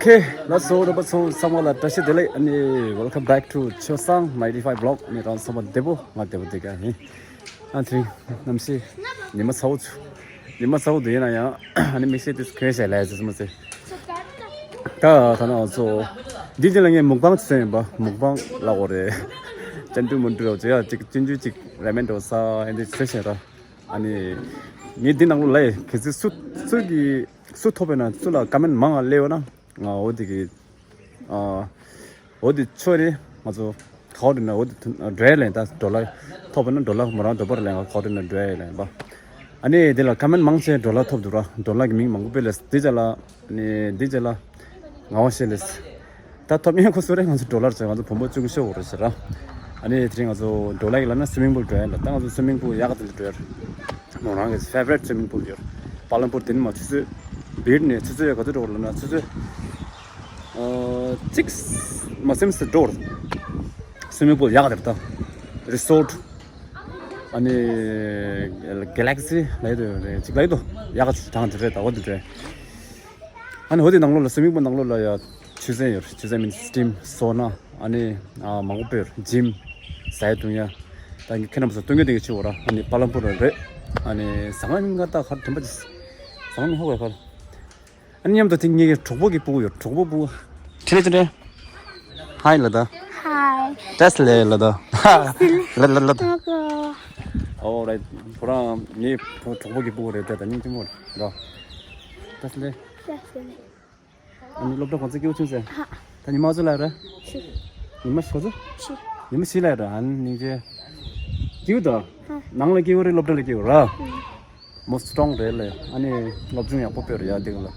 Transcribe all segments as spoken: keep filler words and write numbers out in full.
ཁེ། ལགས་སོ། རོགས་པ་ཚོ་ཚང་མ་ལ་བཀྲ་ཤིས་བདེ་ལེགས། ཨ་ནི། Welcome back to ཆོས་བཟང་ninety five vlog། ཨ་ནི་རང་ཚང་མ་བདེ་པོ། ང་བདེ་པོ་བསྡད་ཀྱི་ཡིན། ཨ་ནི་དེ་རིང་གནམ་གཤིས་ཉི་མ་ཚ་བོ་ཚུ། ཉི་མ་ཚ་བོ་འདི་ཡིན་ན་ཡང་ཨ་ནི་མིག་ཤེལ་དེ་གོན་བྱས་ལས་ཟེར་མ་ཟེར། ད་ད་ནང་ཚོ། འདི་རྗེས་ལ་ངས་མུག་པང་བྱས་ཡིན་པ། མུག་པང་ལབ་དགོས་རེད། ཅན་ཏུ་མུན་ཏུ་རོ་ཅེ་ཡ་ཅིག་ཅུན་ཅུ་ཅིག་ར་མེན་འགྲོ་ས་ཨེ་འདི་བྱས་བྱས་ར། ཨ་ནི། ངས་འདི་ནང་ལོགས་ལ་གལ་སྲིད་སུ་སུ་གི་སུ་ཐོབ་པ་ཡིན་ན། སུ་ལ་ཀ་མེན་མང་ང་སླེབས་ཡོད་ན། ང་འོ་དེ་གི། ཨ། འོ་དེ་ཆོས་རེད། ང་ཚོ་ག་པར་འགྲོ་ན། འོ་དེ་འགྲོ་ཡ་ལེན། ད་ཌོ་ལར་ཐོབ་པ་ན་ཌོ་ལར་མོ་རང་འགྲོ་པར་ལེན། ག་པར་འགྲོ་ན་འགྲོ་ཡ་ལེན་པ། ཨ་ནི་དེ་ལ་ཀ་མེན་མང་ཆེ་ཌོ་ལར་ཐོབ་འདུག་ར། ཌོ་ལར་གི་མིང་མང་པོ་སྤེལ་ལས་དེ་ཅ་ལ། ཨ་ནི་དེ་ཅ་ལ། ངག་དབང་ཤེས་ལེས། ད་ཐོབ་མཁན་ཁོ་སུ་རེད། ང་ཚོ་ཌོ་ལར་ཚོ་ང་ཚོ་བུ་མོ་ཆུང་ཤོས་རེད་ཟེར་ར། ཨ་ནི་དེ་རིང་ང་ཚོ་ཌོ་ལར་གི་ལ་ན་སུའི་མིང་པུལ་འགྲོ་ཡ་ལ། ད་ང་ཚོ་སུའི་མིང་པུལ་ཡག་ག་དེ་འདྲ་འགྲོ་ཡ་རེད། མོ་རང་གི་ཕེ་ཝ་རིཊ་སུའི་མིང་པུལ་ཡོད། པ་ལམ་པུར་དེ་ནི་མ་ཆུ་ཚོད་བིར་ནས་ཆུ་ཚོད་ག་ཚོད་འགྲོ་ལ་ན་ཆུ་ཚོད། ཨ། གཅིག་མ་ཟིན་ཙམ་འགྲོ་རེད། སུའི་མིང་པུལ་ཡག་ག་དེ་རེད་ད། རི་སོར་ཊི། ཨ་ནི་གེ་ལེག་སི་ལབ་ཡ་དེ་རེད། གཅིག་ལབ་ཡ་དོ། ཡག་ག་ཚོ་གྲངས་དེ་རེད་ད། འོ་དེ་རེད། ཨ་ནི་འོ་དེ་ནང་ལོགས་ལ་སུའི་མིང་པུལ་ནང་ལོགས་ལ་ཡ་ཆུ་ཚན་ཡོད་རེད། ཆུ་ཚན་མིན་སི་ཊིམ་སོ་ན། ཨ་ནི་ཨ་མང་པོ་ཡོད་རེད། ཇིམ། ཟ་ཡ་བཏུང་ཡ། ད་ཁྱེད་རྣམ་པ་ཚོ་བཏུང་ཡ་དེ་གི་ཆུ་བོ་ར། ཨ་ནི་པ་ལམ་པུར་རེད། ཨ་ནི་ཟ་ཁང་མིང་ག་ད་ག་རེ་དྲན་པ་ཅི། ཟ་ཁང་མིང་ཧོ་བའི་ཕར། ཨ་ནི་མཉམ་དུ་དེ་ངའི་གྲོགས་པོ་གི་སྤུ་གུ་ཡོད། གྲོགས་པོ་སྤུ་གུ། ཁྲི་ལེ་ཅི་རེད། ཧའི་ལ་ད། ཧའི། ཏེས་ལེ་ལ་ད། ལ་ལ་ལ་ད། ཨོ་རའིཊ། ཁོ་རང་ངའི་གྲོགས་པོ་གི་སྤུ་གུ་རེད་དེ། ད་སྙིང་རྗེ་མོ་རེད་ར། ཏེས་ལེ། ཏེས་ལེ། ཨ་ནི་སློབ་གྲྭ་ག་ཚོད་སྐྱེལ་བ་ཕྱིན་ཟེར། ཧ། ད་ཉི་མ་ག་ཚོད་ལ་རེད། ཕྱི། ཉི་མ་ག་ཚོད། ཕྱི། ཉི་མ་བཞི་ལ་རེད། ཨ་ནི་སྙིང་རྗེ། སྐྱེལ་ད། ཧ། ནང་ལ་སྐྱེལ་རེད། སློབ་གྲྭ་ལ་སྐྱེལ་ར། ཧ། མོ་སི་ཊོང་རེད་ལེ། ཨ་ནི་སློབ་སྦྱོང་ཡག་པོ་སྤེལ་རེད་ཡ་དེ་ག་ལ།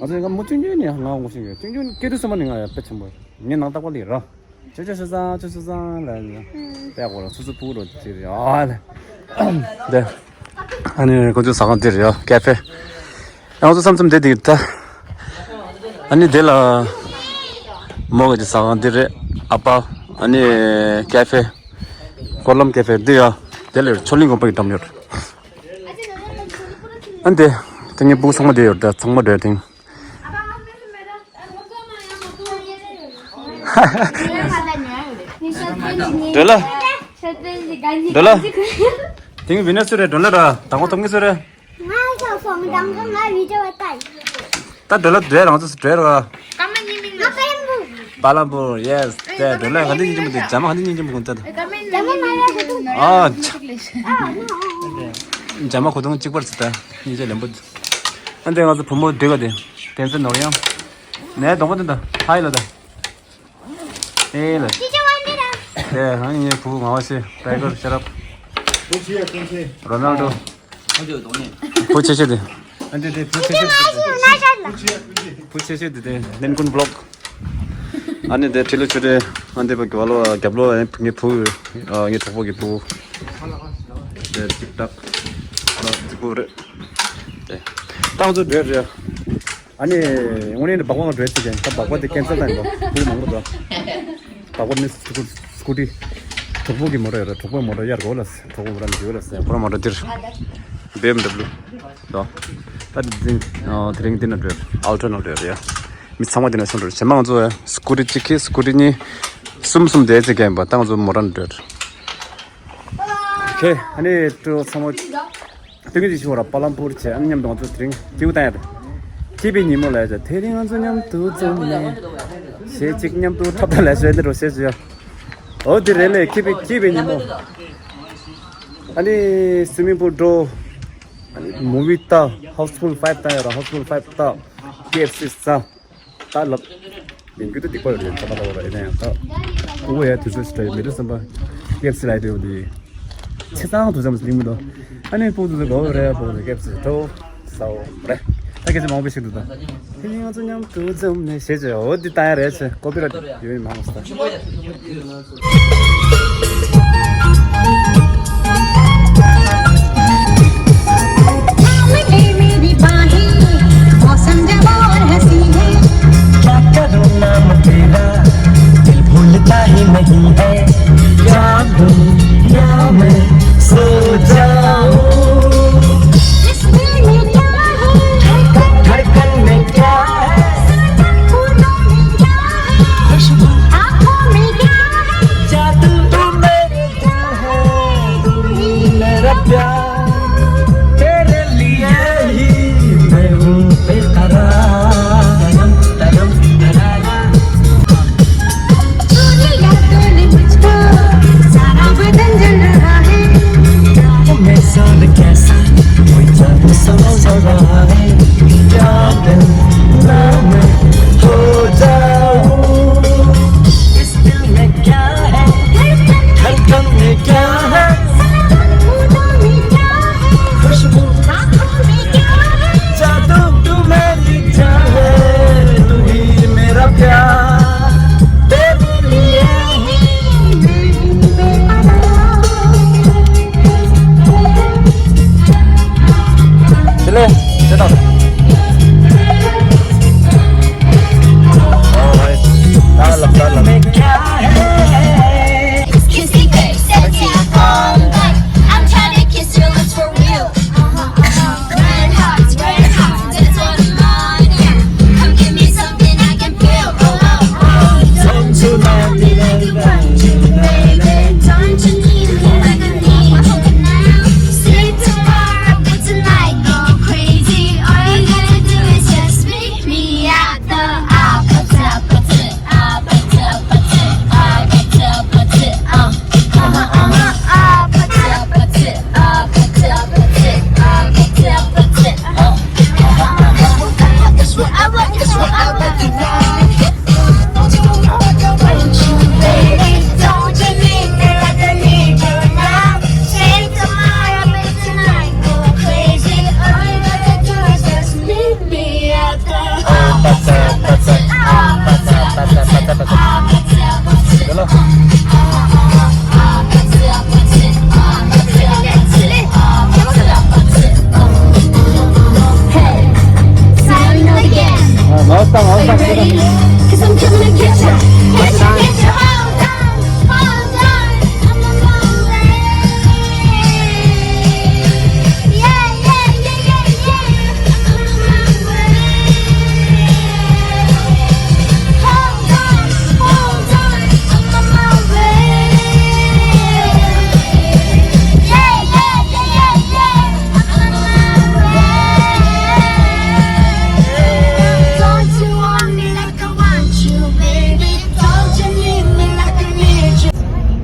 ང་ཚོ་ཡང་མོ་ཆུང་ཆུང་ནས་ང་ངོ་ཤེས་ཡོད། ཆུང་ཆུང་སྐྱེ་དུས་ཙམ་པ་ནས་ང་ཡང་དཔེ་ཆེན་པོ་ངའི་ནང་རྟག་པར་སླེབས་ར། ཆོས་ཆོས་ཆོས་ཚང་། ཆོས་ཆོས་ཚང་ལ་ཡ། དཔེ་གོ་ར། སོ་སོ་སྤུ་གུ་རོ་དེ་རེད་ཨ་ལེ། དེ། ཨ་ནི་ཁོ་ཚོའི་ཟ་ཁང་དེ་རེད་ཡ། ཀེ་ཧྥེ། ང་ཚོ་མཚམས་མཚམས་དེ་དེ་ད། ཨ་ནི་དེ་ལ། མོ་གི་ཟ་ཁང་དེ་རེད། ཨ་པ། ཨ་ནི་ཀེ་ཧྥེ། ཀོ་ལམ་ཀེ་ཧྥེ་དེ་ཡ། དེ་ལ་ཆོ་གླིང་དགོན་པ་གི་འགྲམ་ཡོད། ཨ་འདི། ད་ངའི་སྤུ་གུ་ཚང་མ་བསྡད་ཡོད་ད། ཚང་མ་བསྡད་དེང་། སྒྲོལ་ལ། སྒྲོལ་ལ། དེང་བི་ནས་སུ་རེད། སྒྲོལ་ལ་ར། དང་པོ་ཐོབ་ངེས་སུ་རེད། ང་ཚོ་སོང་དང་གི་ང་བི་ཌི་ཡོ་ལྟ་ཡི། ད་སྒྲོལ་ལ་སྒྲོལ་རང་ཚོ་སྒྲོལ་ར། ང་པ་ལམ་པུར། པ་ལམ་པུར། ཡེས། དེ་སྒྲོལ་ལ་ག་འདི་ཉིན་གྱི་མི་འདུག་རྒྱ་མ་ག་འདི་ཉིན་གྱི་མི་གུན་ད། ཨ། རྒྱ་མ་གོ་དུང་གཅིག་པར་ཚུད་ད། སྙིང་རྗེ་ལན་པོ། ཨ་འདི་ང་ཚོ་བུ་མོ་འདི་ག་དེ། ཕན་ཚུན་ནོར་གཡང་། ནས་གདོང་པ་འདི་ད་ཧའི་ལ་ད། ཨེ་ལ། ཨེ་ཨ་ནི་ངའི་བུ་ངག་དབང་ཤེས། ཊའི་གར། ཤ་རབ། རོ་ནལ་ཌོ། བུ་ཆེ་ཤོས་དེ། ཨ་འདི་དེ་བུ་ཆེ་ཤོས་དེ། བུ་ཆེ་ཤོས་དེ་དེ་ལེན་ཀུན་བི་ལོག་ཨ་ནི་དེ་ཁྲི་ལོ་ཆུ་རེད། ཨ་འདི་བ་གི་བ་ལོ་རྒྱབ་ལོ་ངའི་བུ། ངའི་གྲོགས་པོ་གི་བུ། དེ་ཅིག་ཏག་ཏག་ཅིག་པོ་རེད། དེ་ཏང་ཚོ་འདྲེ་རེད། ཨ་ནི་དངོས་གནས་འདི་སྦག་སྦག་འགྲོ་ཡ་ཅིག་ཡིན། ད་སྦག་སྦག་དེ་ཀེན་སེལ་བཏང་ཡིན་པ། བུ་མང་པོ་འགྲོ། སྦག་སྦག་ནི་སྐུ་སྐུ་ཊི། གྲོགས་པོ་གི་མོ་ཊ་ཡོད་རེད། གྲོགས་པོའི་མོ་ཊ་གཡར་དགོས་ལ་ཟེར། གྲོགས་པོ་མོ་ཊ་འདི་ཡོད་ལ་ཟེར། ཁོ་རང་མོ་ཊ་འདིར། བི་ཨེམ་ཌབ་ལིའུ། དོ། ད་འདི་དེ་རིང་འདི་ན་འགྲོ་ཡོད། ཨལ་ཊོ་ན་འགྲོ་ཡོད་རེད་ཡ། མི་ཚང་མ་འདི་ན་སོང་འགྲོ་རེད། བྱེ་མ་ང་ཚོ་སྐུ་ཊི་གཅིག་གིས་སྐུ་ཊི་གཉིས། གསུམ་གསུམ་དེ་ཅིག་ཡིན་པ། ད་ང་ཚོ་མོ་ཊ་ན་འགྲོ་ཡོད་རེད། ཁེ། ཨ་ནི་ཀྲོ་ཚང་མ། སྟོན་གྱི་ཞུ་བ་ར། པ་ལམ་པུར་བྱས། ཨ་ནི་མཉམ་དུ་ང་ཚོ་དེ་རིང་ཁྱེའུ་བཏང་ཡ་རེད། སྐྱིད་པའི་ཉིན་མོ་ལ་ཡ་བྱ། དེ་རིང་ང་ཚོ་མཉམ་དུ་འཛོམས་ནས། གཞས་གཅིག་མཉམ་དུ་འཁྲབ་ད་ལ་བྱས་འདི་རུ་བྱས་བྱས། འོ་དེ་རེད་ལེ། སྐྱིད་པའི་སྐྱིད་པའི་ཉིན་མོ། ཨ་ནི་སུའི་མིང་པུལ་འགྲོ། ཨ་ནི་མུ་བི་ལྟ། ཧའུ་སི་ཕུལ་ཕའིབ་ལྟ་ཡ་ར། ཧའུ་སི་ཕུལ་ཕའིབ་ལྟ། ཀེ་ཨེཕ་སི་ཟ། ད་ལབ། ལས་འགུལ་དེ་སྡིག་པ་ཡོད་རེད། ཁ་པར་ལ་བ་ར། ཡིན་ན་ཡང་ད། ཨོ་ཡ་དུས་ཚོད་ཞིག་རེད། མི་འདུག་བསམ་པ། ཀེ་ཨེཕ་སི་ལ་ཡ་དེ་ཡོད་དེ། ཆེ་ཚང་དུ་ཙམ་ལིང་མི་འདུག་ཨ་ནི་སྤུ་གུ་དེ་གོ་རེད། སྤུ་གུ་དེ་ཀེ་ཨེཕ་སི་ཐོག་ཟའོ་རེད། ད་སྐད་ཆ་མང་པོ་ཞིག་འདུག་ད། དེ་ནི་ང་ཚོ་མཉམ་དུ་འཛོམས་ནས་ཞེས་བྱ། འོ་འདི་ལྟ་ཡ་རེད་ཟེར། ཀོ་པི་ར་ཡོད་མང་སྟ། क्या करूं नाम तेरा, दिल भूलता ही नहीं है। क्या दूं, क्या मैं सो जाऊं। इस दिल में क्या है धड़कन, धड़कन में क्या है। खुशबू आंखों में क्या है? जादू तू में लिखा है, तू ही मेरा प्यार, तेरे लिए ही। चले, चलो। Alright. ताला, ताला। Kissy face, sexy, all night. I'm trying to kiss your lips for real. Uh-huh, uh-huh. Red hearts, red hearts, that's what I'm on, yeah. Come give me something I can feel. Oh, oh, oh. Don't you love me like I want you, baby? Don't you need me like I need you now? Sleep tomorrow, but tonight go crazy. All you gotta do is just meet me at the opposite, opposite, opposite, opposite, opposite, uh.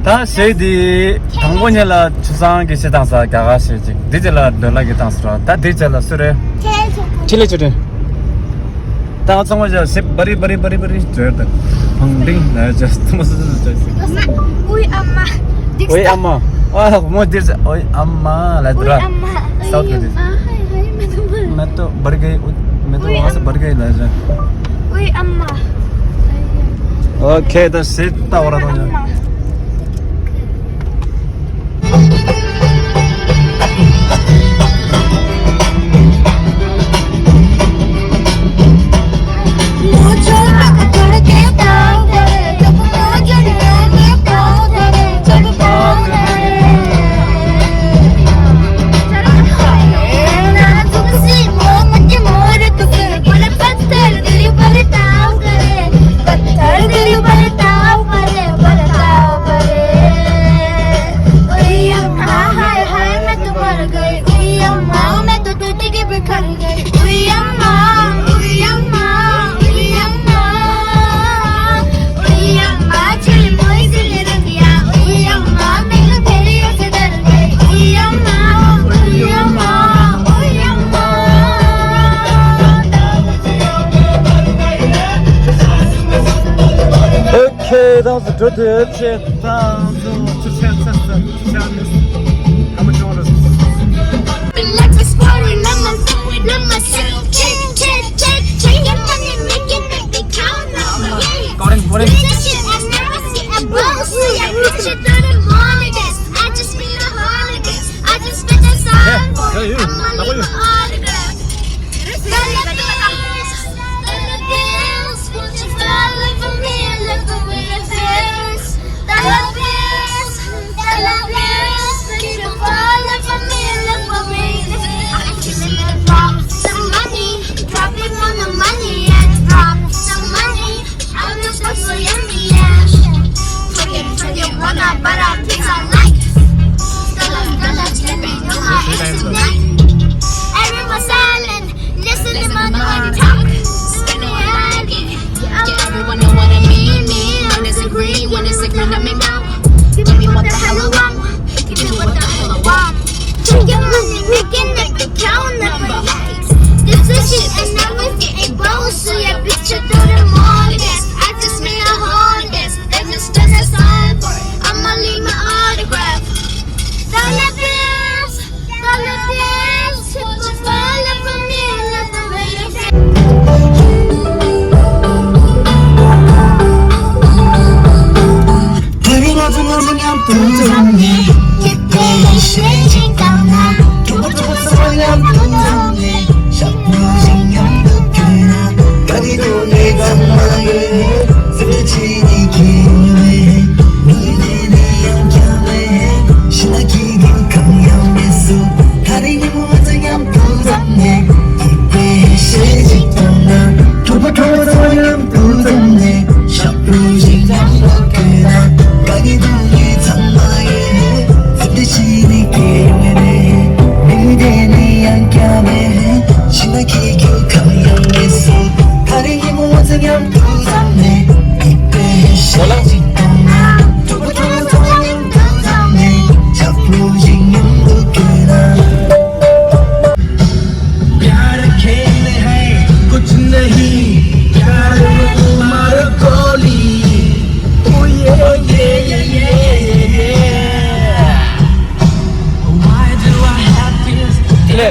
ད་ཞེས་དེ་དང་པོ་ཉིད་ལ་ཆུ་སྲང་གི་ཞེས་བཏང་ས་རྒྱ་གར་ཞེས་ཅིག་འདི་ཅི་ལ་འདོད་ལ་གི་བཏང་ས་ར། ད་འདི་ཅི་ལ་སུ་རེད། ཁྱེད་ལས་ཆུ་ཁྲི། ད་ང་ཚང་མ་ཞེས་བ་རི་བ་རི་བ་རི་བ་རི་ཇོ་ཡར་ད་ཕང་ཏིང་ལ་ཇོ་ཐུ་མ་སུ་སུ་ཇོ་སི། ཨུའི་ཨ་མ། འོའི་ཨ་མ། ཨ་མོ་འདིར་ཨོའི་ཨ་མ་ལ་དུ་ར། ཨུའི་ཨ་མ། South Indian. मैं तो बढ़ गई, मैं तो वहाँ से बढ़ गई ना। ओए अम्मा। OK, that's it. तावरा तो। Okay, that was a good hit. Shit, that was a good hit. How much you want to? Recording, recording.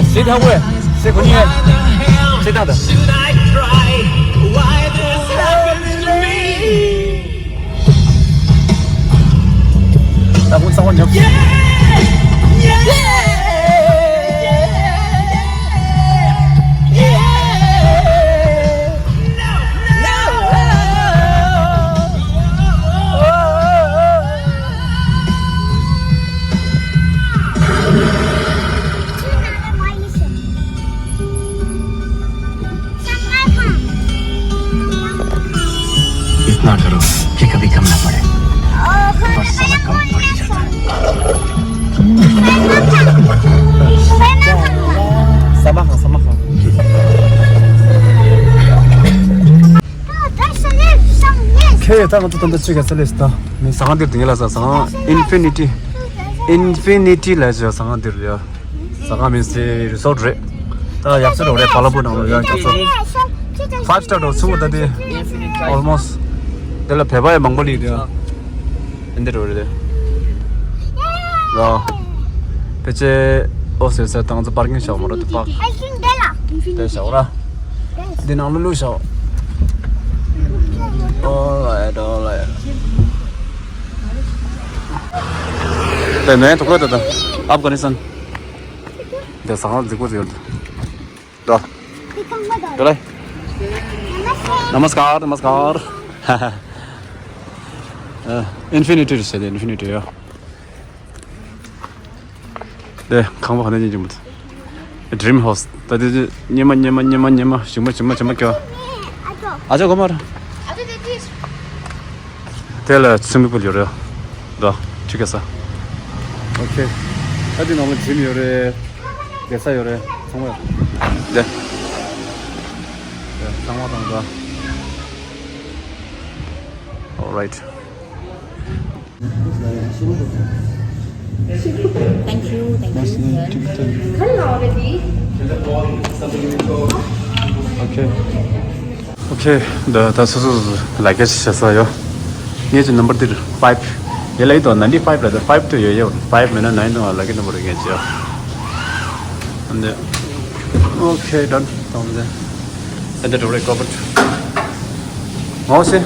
Sit halfway. Sit, go near. Sit down there. ད་ཁོང་གཙང་མ་ཉོབ། इतना करो कि कभी कम ना पड़े। बरसात कम पड़ ही जाता है। ཁྱེད་ད་ང་ཚོ་ད་ལྟ་ཅིག་ག་ས་ལེ་སི་ད། མི་ཟ་ཁང་འདིར་དེ་ངེད་ལ་ཟ་ཟ་ཁང་ཨིན་ཕི་ནི་ཊི། ཨིན་ཕི་ནི་ཊི་ལ་ཟ་ཟ་ཁང་འདིར་ཡ། ཟ་ཁང་མིན་སི་རི་སོར་ཊི་རེད། ད་ཡག་ཚོད་རེད། བ་ལ་པུ་ནང་ལ་ཡ་ཡག་ཚོད། ཕའིབ་སི་ཊར་འགྲོ་ཚུགས་ད་དེ། ཨོལ་མོ་སི་ཊི། དེ་ལ་བོད་པ་ཡ་མང་པོ་ལི་དེ། ཨིན་དེ་འགྲོ་རེད་དེ། ཡ། ཕལ་ཆེར་ཨོ་ཟེར་ཟེར་ད་ང་ཚོ་པར་ཀིང་བཞག་མ་རེད་དེ་པར། དེ་བཞག་ར། འདི་ནང་ལོ་ལོ་ཤོག Alright, alright. དེ་ནས་དུ་ཁོ་དེ་དང་ཨབ་གྷ་ནི་སི་ཐན། དེ་ཟ་ཁང་རྫིག་པོ་ཟིག་ཡོད་དེ། དོ། དེ་ལ། नमस्कार, नमस्कार। इन्फिनिटी རེད་ཟེར་དེ་इन्फिनिटी ཡོད། དེ་ཁང་པ་ག་ནས་ཉིན་ཅིག་མོད། Dream House ད་དེ་ཉི་མ་ཉི་མ་ཉི་མ་ཉི་མ་ཞིག་མ་ཞིག་མ་ཞིག་མ་ཀྱོ། ཨ་ཅོ་གོ་མ་ར། དེ་ལ་སུ་མི་པུལ་ཡོད་རེད། དོ་ཁྲི་ཀ་ས། ཨོ་ཁེ། ད་དེ་ནང་ལ་ཇིམ་ཡོད་རེད། བསྡད་ས་ཡོད་རེད་ཚང་མ་ཡོད། དེ། དེ་ཚང་མ་དང་དོ། Alright. Thank you, thank you. ཁ་ལག་རེད་དེ། Okay. Okay. ད་ད་སོ་སོ་སོ་སོ་ལ་ཀེ་ཇི་བྱེད་ས་ཡོད། ངེད་ཀྱི་ནམ་བར་འདིར་ཕའིབ། ངེད་ལ་ཡིན་དོ་ནན་ཊི་ཕའིབ་ལ་ད་ཕའིབ་ཏུ་ཡོད་ཡོད། ཕའིབ་མེད་ན་ནན་ནང་ལ་ཀེ་ཇི་ནམ་བར་ངེད་ཀྱི་ཡོད། འདི། Okay, done. དང་འདི། ད་འདི་འགྲོ་རེད་ཀོ་བར། ངོ་ཤེས།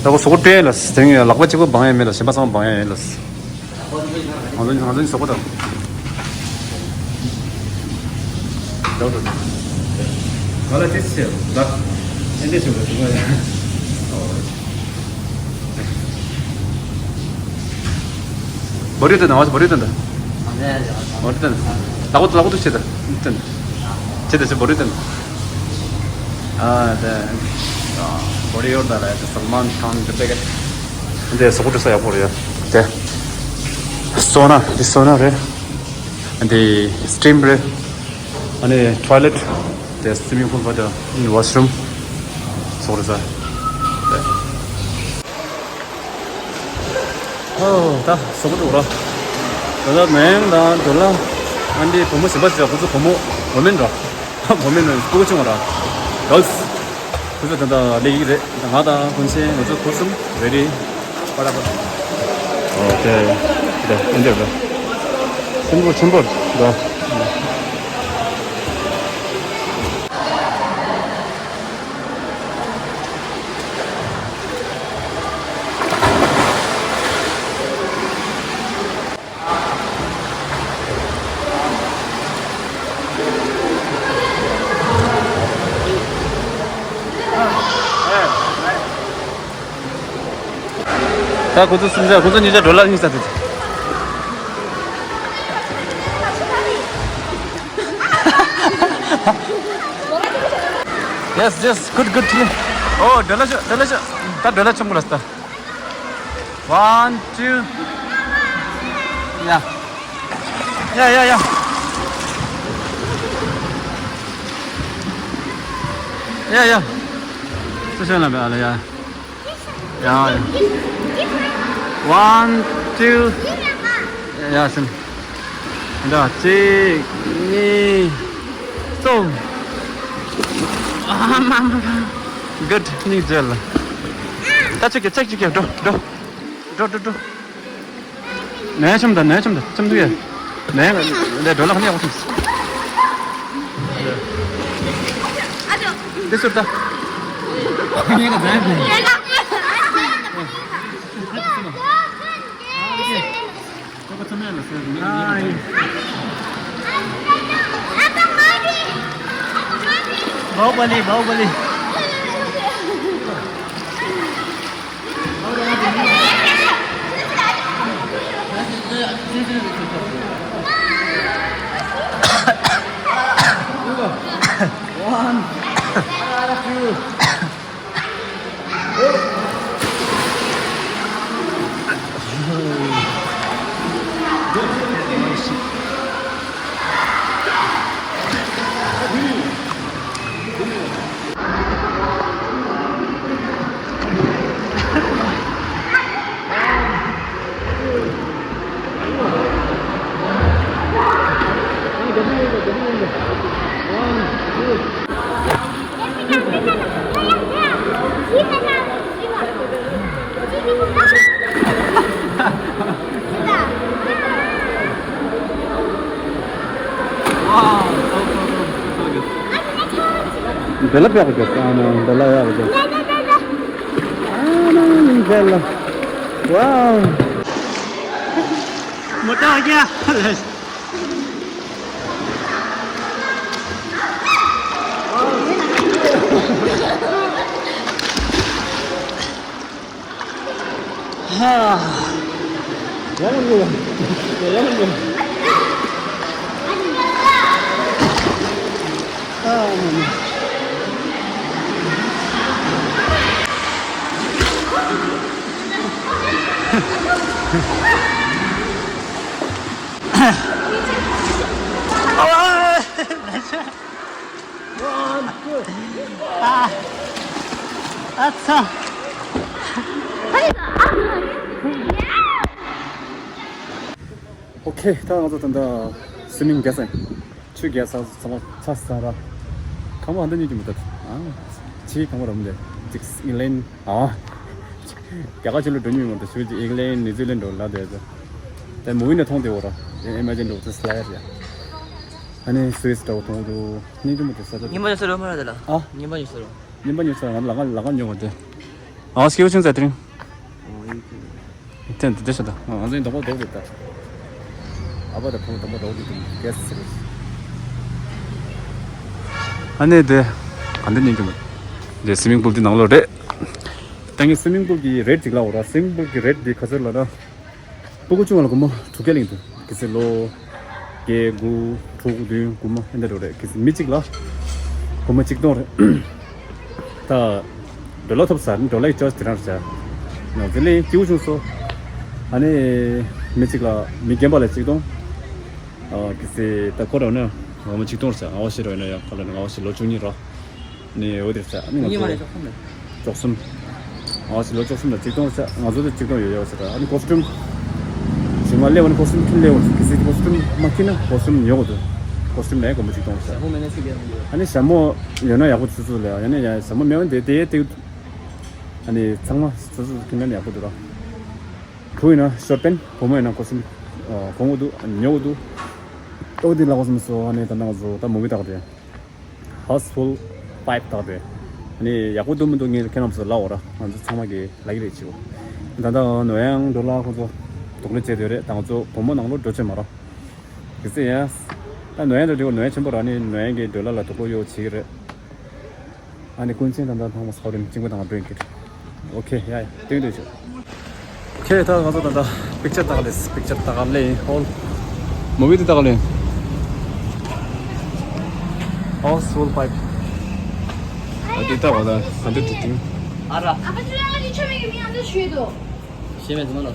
ད་གོ་སོ་གོ་སྤྲད་ལ་དེང་ལག་པ་གཅིག་པོ་སྦང་ཡ་མེད་ལ་གཞན་པ་ཚང་མ་སྦང་ཡ་ཡིན་ལ། ང་ཚོ་ང་ཚོ་སོ་གོ་དང་། ང་ལ་ཅི་ཤེས་ད། ཨེ་འདྲས་ཤོད་པ་དུ་མ་ཡ། བོ་རི་ཏན་ང་བོ་རི་ཏན་ད། བོ་རི་ཏན། ལག་པ་ལག་པ་དུ་ཆེ་ད། ཏན། ཆེ་ད་ཆེ་བོ་རི་ཏན། ཨ་ད། བོ་རི་ཡོར་ད་ལ་ཡ་ད་སལ་མཱན་ཁཱན་གི་པེ་གེ། འདི་སོ་གོ་འགྲོ་ས་ཡག་པོ་རེད་ཡ། དེ། སོ་ན་འདི་སོ་ན་རེད། འདི་སི་ཊིམ་རེད། ཨ་ནི་ཊོའི་ལེཊ། དེ་སི་ཝི་མིང་པུལ་བ་དང་ཝ་ཤི་རུམ། སོགས་རེད་ས། ཨོ་ད་སོག་པོ་འགྲོ་ར། ད་ལྟ་ནང་དང་དོ་ལ། ཨ་འདི་བུ་མོ་གཞན་པ་ཞིག་ཁོ་ཚོ་བུ་མོ་བུ་མེན་ར། བུ་མེན་ར་སྤུ་གུ་ཆུང་བ་ར། གརལ་སི། ཁོ་ཚོ་ད་ལྟ་སླེབས་ཀྱི་རེད། ང་དང་ཀུན་ཤེས་ང་ཚོ་ཁུར་གསུམ་རེ་ཌི། པ་ད་པ། ཨོ་དེ། དེ་ཨེ་འདྲ་ར། ཆེན་པོ་ཆེན་པོ་ར། ད་ཁོ་ཚོ་གསུམ་ཆ་ཁོ་ཚོ་གཉིས་ཆ་ཌོ་ལར་གཉིས་ས་དེ། Yes, yes, good, good. Oh, ཌོ་ལར་ཤོ་ཌོ་ལར་ཤོ། ད་ཌོ་ལར་ཆེན་པོ་ལ་ད། One, two. Yeah. Yeah, yeah, yeah. Yeah, yeah. So, so, yeah. Yeah, yeah. One, two. Yeah, yeah, sim. ད་གཅིག་གཉིས། གསུམ། ཨ་མ་མ་མ། Good. སྙིང་རྗེ་ལ། ད་ཅིག་གི་ཅིག་ཅིག་གི་འགྲོ་འགྲོ། འགྲོ་འགྲོ་འགྲོ། ནས་ཆོམ་ད་ནས་ཆོམ་ད་ཆོམ་དུ་ཡ། ནས་འདི་འགྲོ་ལག་ནས་འོང་སོང་། འདི་ཟུར་ལྟ། बाहुबली, Baahubali. One, two. Bella पे आके करता है ना, बेला यार। आना नहीं बेला। वाओ। मोटा हो गया। ཨ་ཚ། ཨོ་ཁེ། ད་ང་ཚོ་ད་ལྟ་སུའི་མིང་རྒྱག་ས་ཡིན། ཆུ་རྒྱག་ས་ཚང་མ་ཚ་ས་ར། ཁང་པ་ཧ་འདི་གཉིས་ཀྱི་མི་འདུག་ཨ། ཆེའི་ཁང་པ་ར་མི་འདུག་ཅིག་ཨིང་ལན། ཨ། རྒྱ་གར་ཆུ་ལ་འགྲོ་མྱོང་མ་འདུག་ཞུ་ཅིག་ཨིང་ལན་ནིའུ་ཛི་ལན་འགྲོ་ལ་དེ་ཚོ། དེ་མུ་བི་ནས་མཐོང་དེ་འོ་ར། དེ་ཨེ་མ་ཛོན་འགྲོ་ཚོ་སླ་ཡ་རེད། ཨ་ནི་སུའི་སི་འདྲ་བོ་མཐོང་འདུག་སྙིང་རྗེ་མོ་དེ་ས་ཆ་དེ། ཉིན་མ་ཉི་ཤུ་རོ་མ་ར་དེ་ལ། ཨ། ཉིན་མ་ཉི་ཤུ་རོ། ཉིན་པ་ཉི་ཤུ་ང་ལ་ང་ལ་ང་ཉོ་བ་དེ། ཨ་སྐྱེ་བོ་ཆུང་ཚ་དེ་རིང་། ཨོ་ཡིན་གྱི། དེ་འདི་འདྲ་ཤ་ད། ང་ཚོའི་འདོང་པོ་འདོག་འདུག་ད། ཨ་ཕ་དང་བུ་མོ་འདོང་པོ་འདོག་འདུག་གེ་སི་ཟེར། ཨ་ནེ་དེ། ག་འདི་ཉན་གྱི་མོད། དེ་སི་མིང་པུལ་དེ་ནང་ལོགས་རེད། ད་ངས་སི་མིང་པུལ་གྱི་རེད་ཅིག་ལབ་འོ་ར། སི་མིང་པུལ་གྱི་རེད་དེ་ག་ཚོད་ལབ་ན། སྤུ་གུ་ཆུང་བ་ལ་སྒོར་མོ་དྲུག་བརྒྱ་ལེན་འདུག་གེ་སི་ལོ། བརྒྱད་དགུ་དྲུག་བདུན་དགུ་མ་ཨེ་འདྲ་འགྲོ་རེད། གལ་སྲིད་མི་གཅིག་ལ་སྒོར་མོ་གཅིག་སྟོང་རེད། ད་ཌོ་ལར་ཐོབ་ས་ནི་ཌོ་ལར་གྱི་ཅོ་ཡིས་དེ་རང་རེད་བྱ། ང་ཚོ་ལས་སྐྱིད་པོ་བྱུང་སོང་། ཨ་ནི་མི་གཅིག་ལ་མི་རྒན་པ་ལ་གཅིག་སྟོང་། ཨ་གལ་སྲིད་ད་ཁོ་ར་ན་སྒོར་མོ་གཅིག་སྟོང་རེད་བྱ། ང་བ་ཤི་ར་ཡིན་ན་ཡང་ཁ་ལ་ནི་ང་བ་ཤི་ལོ་བཅུ་གཉིས་ར། ནི་འོ་དེར་ཆ་ནི་ང་ཉི་མ་ཚོ་ལས་ཅོག་གསུམ་ལས། ཅོག་གསུམ། ང་ཚོ་ལོ་ཅོག་གསུམ་ལ་གཅིག་སྟོང་ཆ་ང་ཚོ་ལ་གཅིག་སྟོང་ཡོད་ཡོད་ཟེར། ཨ་ནི་ཀོ་སི་ཊུམ་ཞིག་མ་སླེབས་པ་ནི་ཀོ་སི་ཊུམ་ཁྱིམ་སླེབས་པ་གི་སྲིད་ཀོ་སི་ཊུམ་མ་ཁྱིམ་ན་ཀོ་སི་ཊུམ་ཉོ་དགོས་འདུག་ཀོ་སི་ཊུམ་ལས་སྒོར་མོ་གཅིག་སྟོང་ཆ། ཞྭ་མོ་མེད་ན་ཆུ་རྒྱག་མི་འདུག་ཨ་ནི་ཞྭ་མོ་ཡོད་ན་ཡག་པོ་ཆུ་ཚོད་ལས་ཨ་ནི་ཡ་ཞྭ་མོ་མེད་པ་འདི་དེ་དེ་ཨ་ནི་ཚང་མ་ཆུ་ཚོད་ཁྱིམ་ན་ཡག་པོ་འདུག་ར། བུ་ཡིན་ན་ཤོར་ཊ་པེན་བུ་མོ་ཡིན་ན་ཀོ་སི་ཊུམ་གོན་དགོས་འདུག་ཉོ་དགོས་འདུག་ཨོ་དེ་ལ་གོ་སམ་སོ་ཨ་ནི་ད་ནང་བཟོ་ད་མུ་བི་ད་ག་རེད། House Full Five ད་དེ། ནི་ཡག་པོ་འདུག་མི་འདུག་ངས་ཁྱེད་རྣམ་ཚོ་ལབ་འོ་ར། ང་ཚོ་ཚང་མ་གི་ལབ་ཀྱི་རེད་ཅིའོ། ད་ལྟ་ནོ་ཡང་འགྲོ་ལ་ཁོ་ཚོ་དུག་ལོག་བྱས་དེ་རེད། ད་ང་ཚོ་བུ་མོ་ནང་ལོགས་འགྲོ་ཆེ་མ་ར། གི་སི་ཡ། ད་ནོ་ཡང་འགྲོ་དེ་ནོ་ཡང་ཆེན་པོ་ར། ནི་ནོ་ཡང་གི་འགྲོ་ལ་ལ་དུག་ལོག་ཡོད་བྱེད་ཀྱི་རེད། ཨ་ནི་ཀུན་མཁྱེན་ད་ལྟ་ཐང་མ་སའོ་རིམ་གཅིག་པ་དང་འགྲོ་ཡིན་གྱི་རེད། ཨོ་ཁེ་ཡ་ཡ་སྟོན་སྟོན་ཆོག་ཁྱེད་ད་ང་ཚོ་ད་ལྟ་པིག་ཅར་ལྟ་ག་ལས། པིག་ཅར་ལྟ་ག་ལས་ཧོལ་མུ་བི་དེ་ལྟ་ག་ལས། House Full Five ཨ་དེ་ལྟ་བ་ད་ག་འདྲ་དེ་དེང་ཨ་ར། ཨ་ཕ་ཅུ་ཡང་ལི་ཆོ་མེ་གི་མི་ཨ་འདྲ་ཞུས་དོ། ཤེས་མེད་ཚང་མ་ལ།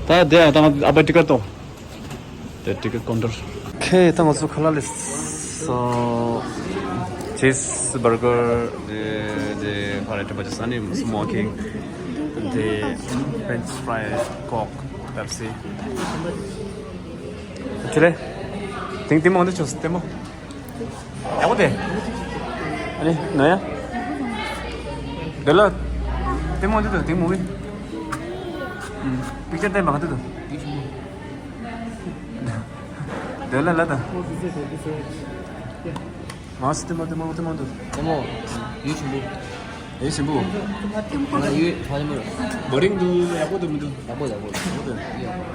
ད་དེ་ཨ་ད་ཨ་ཕ་ཊི་ཀེ་ཊི་ཏོ། དེ་ཊི་ཀེ་ཊི་ཀའུན་ཊར། ཁེ་ད་ང་ཚོ་ཁ་ལག་ལས་སོ། ཅིས་བར་གར། དེ་དེ་ཁ་ལག་ཁྲིམས་པ་ཅིས་ཨ་ནི་སི་མོ་ཀིང་། དེ་ཕེ་རེན་ཆི་ཕ་རའི་ཀོག་པེབ་སི། དེ་ལས་ལྡེ་མོ་འདི་ཆོག་ལྡེ་མོ། ཡག་པོ་དེ། ཨ་ནི་ན་ཡ། དེ་ལ་ལྡེ་མོ་འདི་དང་ལྡེ་མོ་བི། པིག་ཅར་བསྟན་པ་ག་དུས་དང་། དེ་ལ་ལ་ད། ཨོ་དེ་ཚེ་དེ་དེ་ཚེ། ཨ་སི་ཏེ་མོ་ཏེ་མོ་ཏེ་མོ་འདུག་ཏེ་མོ། ཡུལ་ཆེན་པོ། ཡུལ་ཆེན་པོ། ང་ཡུལ་ཧ་ལས་མོ། བོ་རིང་འདུག་ཡག་པོ་འདུག་མི་འདུག་ཡག་པོ་ཡག་པོ་ཡག་པོ་འདུག་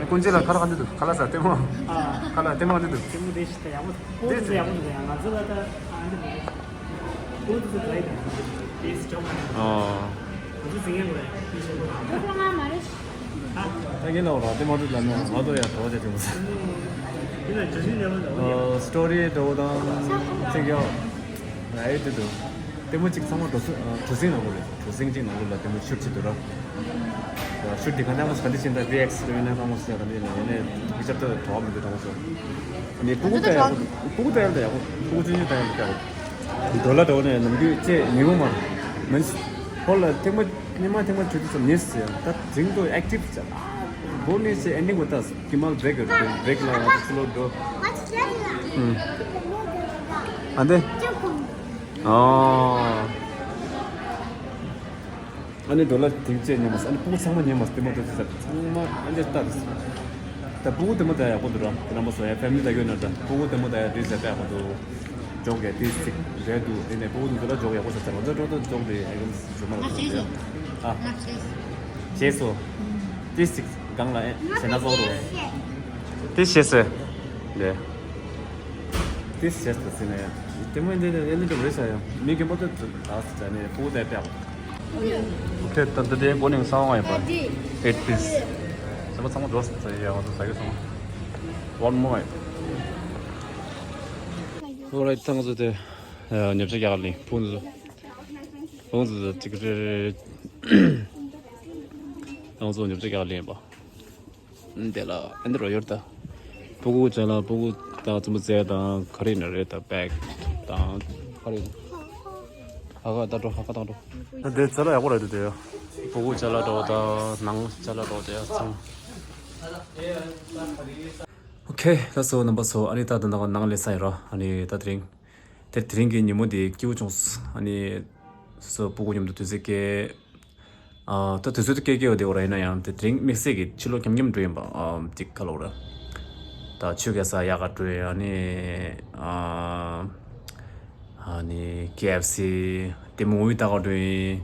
ཨ་ཀུན་རྫོབ་ལ་ཁ་ལག་ག་འདི་འདུག་ཁ་ལག་ཟ་ཏེ་མོ། ཁ་ལག་ཏེ་མོ་ག་འདི་འདུག་ཏེ་མོ་དེ་ཞིག་ད་ཡག་པོ། ཨོ་དེ་ཚེ་ཡག་པོ་འདུག་ཡ་ང་ཚོ་ལ་ད་ཨ་འདི་འདུག་ཨོ་དེ་ཚེ་ད་ཡག་པོ་འདུག་ཨོ། ང་ཚོ་ཚིག་ངན་དགོས་རེད། ད་ངས་ལབ་ར་དེ་མ་གཏོགས་ལབ་ན་མ་གཏོགས་ཡ་གྲོགས་ཅག་དེ་མོ་ཟེར། ཨོ་སི་ཊོ་རི་འདྲ་བོ་དང་ཚིག་ཡག་ཨེ་དེ་འདུག་ལྟད་མོ་གཅིག་ཚང་མ་གྲུ་གཟིངས་གྲུ་གཟིངས་ནང་ལོགས་རེད། གྲུ་གཟིངས་གཅིག་ནང་ལོགས་ལ་ལྟད་མོ་ཤུཊ་བྱེད་འདུག་ར། ཤུཊ་དེ་ག་ནས་མོ་ག་འདི་བྱེད་ད་བྷི་ཨེག་སི་རེད་ན་གང་མོ་ཟེར་ག་འདི་ཡིན་ན་ཡིན་ནའི་པིག་ཅར་ད་གྲོགས་མི་འདུག་གྲོགས་མོ་ཟེར། ནི་སྤུ་གུ་ད་ཡག་པོ་སྤུ་གུ་ད་ཡག་ད་ཡག་པོ་སྤུ་གུ་ཆུང་ཆུང་ད་ཡག་ད་ཡག་པོ། ཌོ་ལར་འདྲ་བོ་ནས་ནམ་རྒྱུན་ཅེས་ཉིན་མོ་མ་མིན་ཧོ་ལ་ཐེངས་མ་ཉི་མ་ཐེངས་མ་བྱེད་དུས་ཙམ་ཉེས་ཟེར་ད་རིང་དུ་ཨེག་ཊིབ་བྱ་བོ་ནི་ཅེས་ཨེན་ཌིང་བ་ད་ཀི་མལ་བྷེག་བྷེག་ལ་ང་ཚོ་ལོ་འགྲོ། ཨ་འདི། ཨོ། ཨ་ནི་ཌོ་ལར་དེང་ཅེས་ཉན་མ་སོང་། ཨ་ནི་སྤུ་གུ་ཚང་མ་ཉན་མ་སོང་། དེ་མ་དེ་ཚོ་ཚང་མ་ཨ་འདི་ལྟ་རེད། ད་སྤུ་གུ་དེ་མ་ད་ཡག་པོ་འདུག་ར། དེ་རྣམ་པ་ཚོ་ཡ་ཕེ་མི་ལི་ད་ཡོད་ན་ད་སྤུ་གུ་དེ་མ་ད་ཡ་དེ་ཟེར་ད་ཡག་པོ་འདུག་འཇོག་གི་དེ་ཅིག་རེད་འདུག་དེ་ནས་སྤུ་གུ་དེ་ཚོ་ལ་འཇོག་ཡག་པོ་ཟེར་ཚར། ང་ཚོ་ཏོག་ཏོག་འཇོག་དེ་ཨ་གམ་ཞུ་མ་ར་ང་ཤེས་སོ། ཨ་ང་ཤེས་སོ། ཤེས་སོ། དེ་ཅིག་སྒང་ལ་ཨེ་ཟེར་ན་ཚོགས་རོ། དེ་ཤེས་སོ། ལེ། དེ་ཤེས་སོ་ཟེར་ནས་དེ་མོ་འདི་ནས་ཨེ་ལི་འགྲོ་རེད་ཤག་ཡང་མི་རྒན་པོ་དེ་ཚོ་ད་ཟེར་ནས་སྤུ་གུ་དེ་སྤྲད། ཁྱེད་ད་ལྟ་དེའི་སྒོ་ནས་གསང་བ་ཡིན་པ། Eight piece. ཟ་མ་ཚང་མ་འགྲོ་ཟེར་ཡ་ང་ཚོ་ཟ་རྒྱུ་ཚང་མ། One more. Alright, ད་ང་ཚོ་དེ་ཉོ་ཆ་རྒྱག་ག་ལིང་ཕུང་ཚོ། ཕུང་ཚོ་ཅིག་རེ་རེ། ང་ཚོ་ཉོ་ཆ་རྒྱག་ག་ལིང་ཡིན་པ། འདི་ལ་ཨ་འདི་རོ་ཡོད་ད། སྤུ་གུ་ཅ་ལག་སྤུ་གུ་དང་རྩེད་མོ་རྩེ་དང་ག་རེ་ཡིན་ན་རེད་ད། བྷེག་དང་ག་རེ་ཡིན། ཧ་ག་ད་འགྲོ་ཧ་ག་ད་འགྲོ། ད་དེ་ཅ་ལག་ཡག་པོ་རེད་འདུག་དེ་ཡོ། སྤུ་གུ་ཅ་ལག་འགྲོ་དང་ནང་ཅ་ལག་འགྲོ་དེ་ཚང་། ཨོ་ཁེ། ད་སོ་རྣམ་པ་ཚོ་ཨ་ནི་ད་ད་ནང་ནང་ལས་ས་ཡིན་ར། ཨ་ནི་ད་དེ་རིང་དེ་དེ་རིང་གི་ཉིན་མོ་དེ་སྐྱིད་པོ་བྱུང་། ཨ་ནི་སོ་སོ་སྤུ་གུ་མཉམ་དུ་དུས་ཚོད་སྐྱེལ། ཨ་ད་དུས་ཚོད་དུ་སྐད་སྐད་འོ་དེ་འོ་ར་ཡིན་ན་ཡང་དེ་དེ་རིང་དམིགས་བསལ་གྱི་ཕྱི་ལོགས་འཁྱམ་འཁྱམ་འགྲོ་ཡིན་པ་ཨ་ཅིག་ཁ་ལོག་ར། ད་ཆོས་ག་ས་ཡག་ག་འགྲོ་ཡིན། ཨ་ནི་ཨ་ཨ་ནི་ཀེ་ཨེཕ་སི་དེ་མོ་འུ་ད་ག་འགྲོ་ཡིན།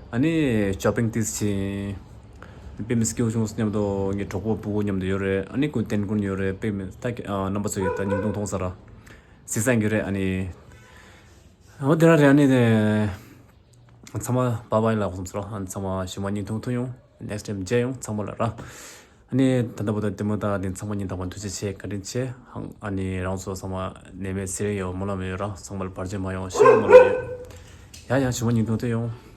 ཨ་ནི་ཤོ་པིང་ཏིས་ཕྱིན། དཔེ་མི་སྲིད་སྐྱིད་པོ་བྱུང་སྙམ་དུ་ངའི་གྲོགས་པོ་སྤུ་གུ་མཉམ་དུ་ཡོད་རེད། ཨ་ནི་ཀུན་ཏན་ཀུན་ཡོད་རེད། དཔེ་མི་ད་རྣམ་པ་ཚོ་ཡོད་ད་ཉིན་ཐུང་མཐོང་ས་ར། སི་སན་གྱི་རེད། ཨ་ནི། འོ་དེ་རང་རེད། ཨ་ནི་དེ། ཚང་མ་བྷའི་བྷའི་ལབ་དགོས་བསམ་སོང་། ཨ་ནི་ཚང་མ་ཞུ་མ་ཉིན་ཐུང་ཐུང་ཡོང་། ནེགསི་ཊའིམ་མཇལ་ཡོང་ཚང་མ་ལ་ར། ཨ་ནི་ད་ལྟ་བར་དུ་དེ་མོ་ད་དེ་ཚང་མ་ཉིན་ཐོག་པ་ཐུགས་རྗེ་ཆེ། བཀའ་དྲིན་ཆེ། ཨ་ནི་རང་ཚོ་ཚང་མ་ནད་མེད་ཚེ་རིང་ཡོང་། སྨོན་ལམ་ཡོད་ར། ཚང་མ་ལ་བར་ཆད་མ་ཡོང་ཞེས་སྨོན་ལམ་ཡོད། ཡ་ཡ་ཞུ་མ་ཉིན་ཐུང་ཐུང་ཡོང་།